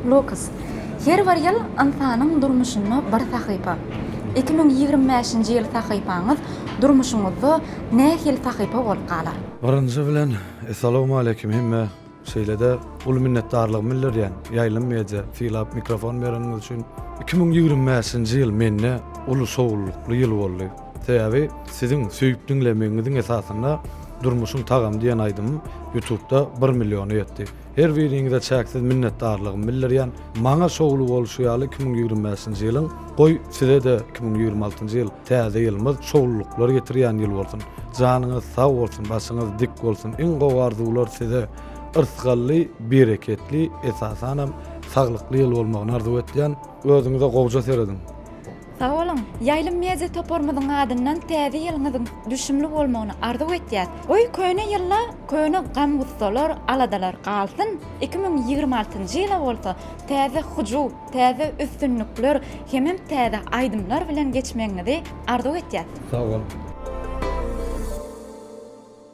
Lukas, her bir ýyl ynsanyň durmuşynda bir sahypa. 2025-nji ýyl sahypaňyz durmuşyňyzda nähili sahypa bolup galar? Birinji bilen Essalawmaleýkim hemme şeýlede uly minnetdarlygymy bildirýän Ýaýlym media sylap mikrofon bereniňiz üçin. 2025-nji ýyl mende uly şowlulykly ýyl boldy. Sebäbi siziň söýüp diňlemegiňiziň esasynda Durmuşyň tagamy diýen aýdymym ýutubda bir milliona ýetdi. Her biriňize çäksiz minnetdarlygymy bildirýän. Maňa şowly bolşy ýaly 2025-nji ýylyň, goý, size-de 2026-njy ýyl, täze ýylymyz şowlulyklar getirýän ýyl bolsun. Janyňyz sag bolsun, başyňyz dik bolsun. Iň gowy arzuwlar size yrsgally, bereketli, esasanam saglykly ýyl bolmagyny arzuw etýän. Özüňize gowja serediň. Sag boluň! Ýaýlym media toparymyzyň adyndan täze ýylyňyzyň düşümli bolmagyny arzuw etýäs. Goý köne ýylda köne gam-gussalar, aladalar galsyn, 2026-njy ýyla bolsa täze hyjuw, täze üstünlikler hemem täze aýdymlar bilen geçmegiňizi arzuw etýäs. Sag boluň.